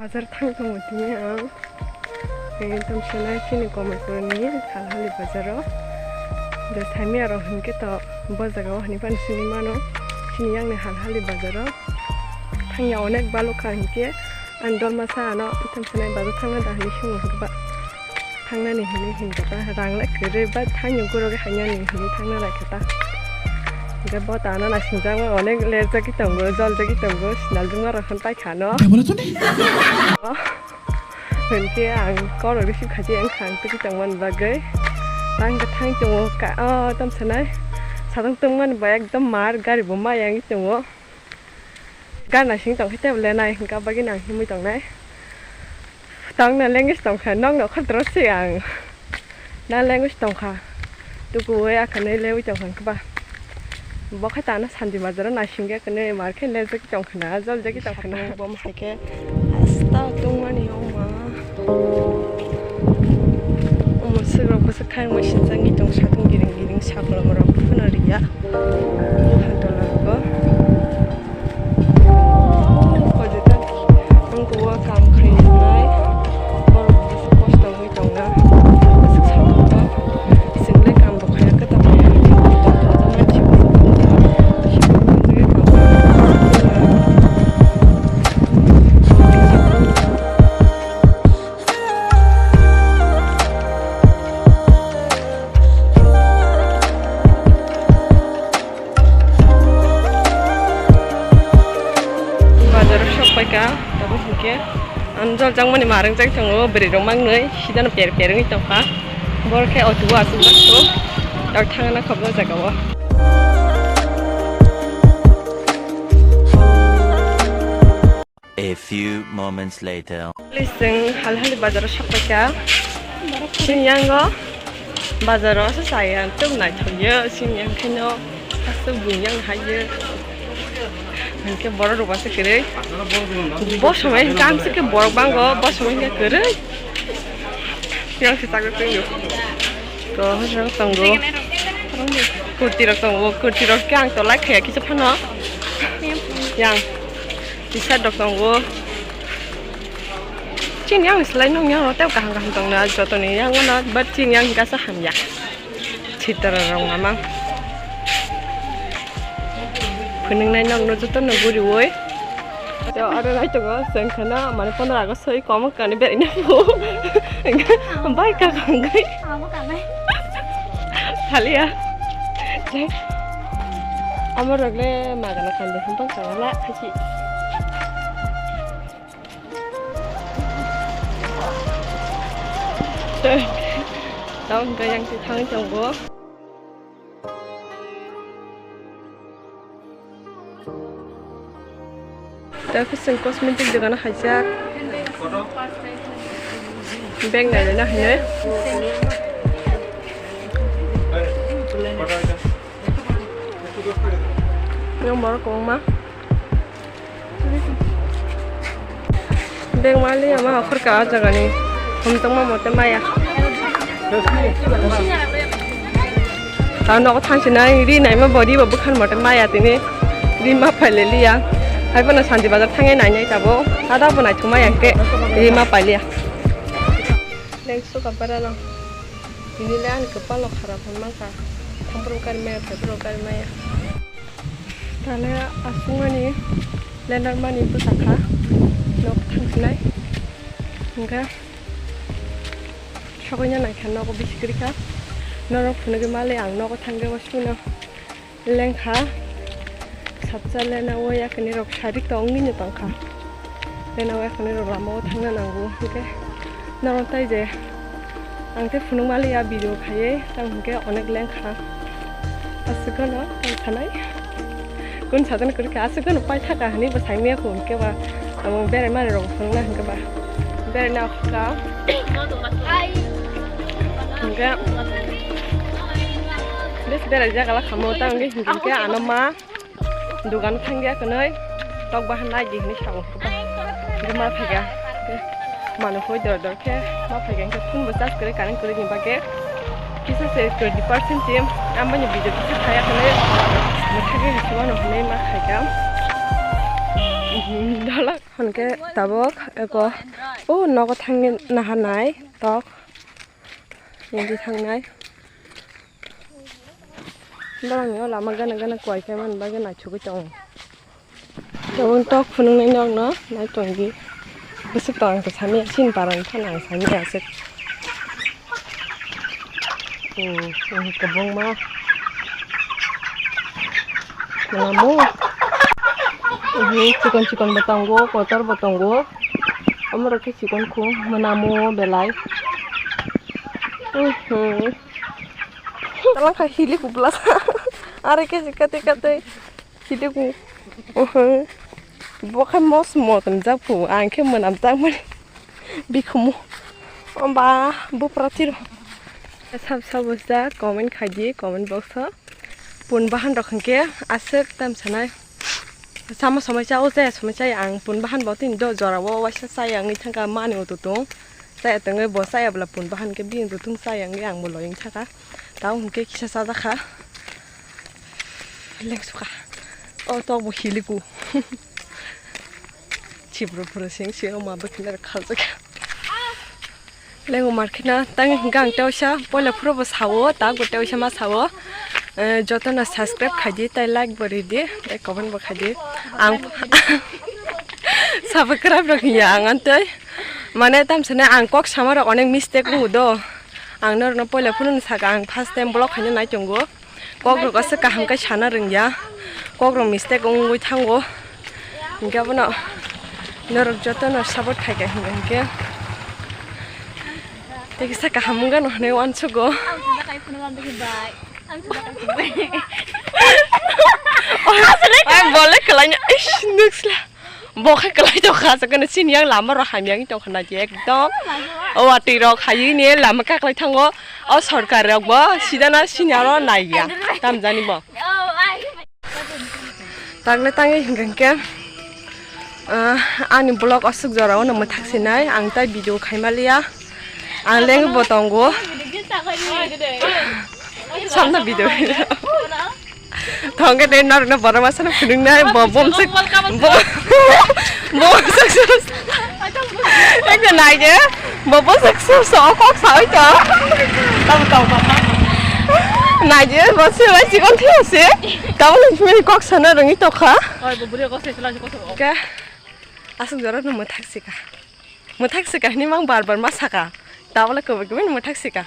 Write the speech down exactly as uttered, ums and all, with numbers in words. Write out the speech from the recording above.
Bazar thang tongo tini ang. Ekdom senai chini Kamalpurni Halhali bazaro. Je saimya rok hinkhe to bo jagao hani phano sini mano. Chini yang ni Halhali bazaro. Thangya onek balukha hinkhe ang dolma sa ano ekdom senai bazar thangna da hani swngo hinkhe ba. Thangnani hwnwi hinkha, rang le kwrwi ba thangni guro khe hainani hwnwi thangna laikha ta. Hwnkhe bo tana naisingjakma onek lerjagwi tongo, joljagwi tongo, sinal jwngma rok hwn paikha no. Hwnkhe ang kok rok receive khaidi wngkha ang twi tongmani bagwi. Tang khe thang tongo ka, o tamo sanai. Sadong tongmani bo ekdom mar gari bo maya wngwi tongo. Gana sing tongkhe tei le nai hwnkha bagwi nang himwi tongnai. Tongna language tongkha, nokno khortro se ang. Na language tongkha. Tukuwi akhani lewi tongkha hwnkhe ba. Bo khe tana Santi bazaro naisingya kwnwi mar khe lejak tongkha na, joljak tongkha na. Bo hai khe hasta tongmani wngma. Omo swk rok bwswk khaimwi sinjakni tong satung giring giring sakolom rok phano riya. Buphang tola rwgo. Pojota ang kuwa kam khainai. Borok bwswk kosto wngwi tongna. Bwswk satung tong. Chwng le kam bo khaya kwtal khaya. Bazaro sok paikha, tabuk hinkhe ang jol jakmani marwng jak tongo, bwrwi rok mangnwi sidano per per wngwi tongkha, borok khe auto o aswk jak tongo, tabuk thangna kha o jagao. A few moments later. Chwng Halhali bazaro sok paikha. Chini yango bazaro aswk chaya, tok naithokya. Chini yang khaino aswk buiyang haiya. Hinkhe borok rok aswk kwrwi. Bo somoi kamse khe borok bango, bo somoi khe kwrwi. Yang se chagwi tongyo. To hojak tongo. Kurti rok tongo, kurti rok khe ang tolai khaya kisa phano. Yang. T-shirt rok tongo. Chini yang slai nung yang tei kaham kaham tongna jotoni yang no, but chini yang kasa hamya. Chitra rok mamang. Phunung nai nok no joto no guri woi. To aro nai tongo sengkhana mane pondro August soi komo kani berai na po. Bai ka kangkai. Thalia. Amo rok le magana kande hum tong kala khachi. Tei tamo hwnkhe yang se thangwi tongo. Tei khe chwng cosmetic dogano haijak. Bag nailai na hinwi. Yang borok kwbangma. Bag mali ama offer ka o jaga ni. Hum tongma mote maya. Ta nogo thangsinai ri naima bo ri bo bwkhan mote maya tini. Ri ma phaile liya. Hai bono Santi bazar thangai nainai tabo. Ada bo naithok maya hwnkhe ri ma pailiya. Leng suka para no. Tini le ani kwpal no kharap hwn mankha. Thamprum kari maya, phaiprum kari maya. Tale aswkmani lenar mani bwsakha nok thangsinai. Hwnkhe sokoina naikha nogo bisi kwrwikha. Norok phunugwi mali ang nogo thangwi o sino. Lengkha sabsa lena o yakni rok sarik tongwi no tongkha. Lena o yakni rok lama o thangna nango hwnkhe norok tai je ang tei phunuk mali ya video khaiwi tamo hwnkhe onek lengkha. Aswk no tong sanai kun sajani kwrwikha aswk no paithaka hinwi bwsai maya kho hwnkhe ba amo berai mani rok phunukna hwnkhe ba berai na kha. Hwnkhe bes berai jagala khamo tamo hwnkhe ano ma. Dugan thangya kwnwi tok bahan nai di hinwi sao. Hwnkhe ma phaikha. Mano hoi dor dor khe ma phaikha hwnkhe phone bo charge kwrwi current kwrwi ni bagwi. Kisa se twenty percent se amoni video kisa thaya kwnwi mwthagwi hwsima no hwnwi ma khaikha. Dalak hwnkhe tabuk eko o nogo thangwi naharnai tok. Hindi thangnai. Borokni o lama gana gana kuai khe mani bagwi naithogwi tongo. Tabuk tok phunuknai nokno nai tongdi. Bwswk tong ang to sani ya, sini parani phano ang sani ya aswk. Hmm, hmm, kwbangma. Mwnamo. Hmm, chikon chikon bo tongo, kotor bo tongo. Omorok khe chikon khu, mwnamo belai. Hmm, hmm. Talangkha hili kubla. Are khe kate kate. Hidiku. Oho. Bo khe mos mot wngjak phu. Ang khe mwnam jakmani. Bikhumu. Oba bupra tiro. Sab sabo ja comment khaidi comment box o. Pun bahan rok hwnkhe aswk tam sanai. Sama somai cha o chaya somai chaya ang pun bahan bo tini do jora o waisa chaya wngwi thangkha mani o tutung. Chaya tongwi bo chaya bwla pun bahan khe bini tutung chaya wngwi ang bo loyong thangkha. Tamo hwnkhe kisa chajakha. Lengsukha. O tok bo hiliku. Chibro phuru sing sing o ma bwkhwlai khaljak. Lengo markhina tang hwnkhe ang tei waisa poila phuru bo sao, tak bo tei waisa ma sao. Eh, jotono subscribe khaidi, tei like bo ridi, tei comment bo khaidi. Ang subscribe rok hiya ang antei. Mane tamsane ang kok sama rok onek mistake wngo do. Ang norokno poila phuru no saka ang first time vlog khaina nai tongo. Kokrok aswk kaham khe sana rwngya, kokrok mistake wngwi thango, hinkhe abono norok jotono support khaikha hinkhe, hinkhe tei kisa kaham wngano hinwi uansugo. Ang bolai kwlaina, ish, nukla. Bo khe kwlai tongkha, aswk no sini yang lama rok hamya wngwi tongkha naidi ekdom. O watwi rok haywi ni lama kaklai thango. O sorkar rok bo sida na sini aro naiya. Tamjani bo. Tangle tangwi hwnkhe, ah, ani vlog aswk jora o no mwthak sinai. Ang tai video khaimaliya. Ang leng bo tongo. Samna video. Thongke de norokno borok masa no phunuknai bo bomsek bo bomsek sus. Ekta naide bo bomsek sus o kok sawi to. Naide bo se wai chikon thiyase. Tabuk ni kok sana rwngwi tokha. Ke aswk jora no mwthak sika. Mwthak sika hini mang bar bar ma saka. Tabuk le kwbwi kwbwi mwthak sika.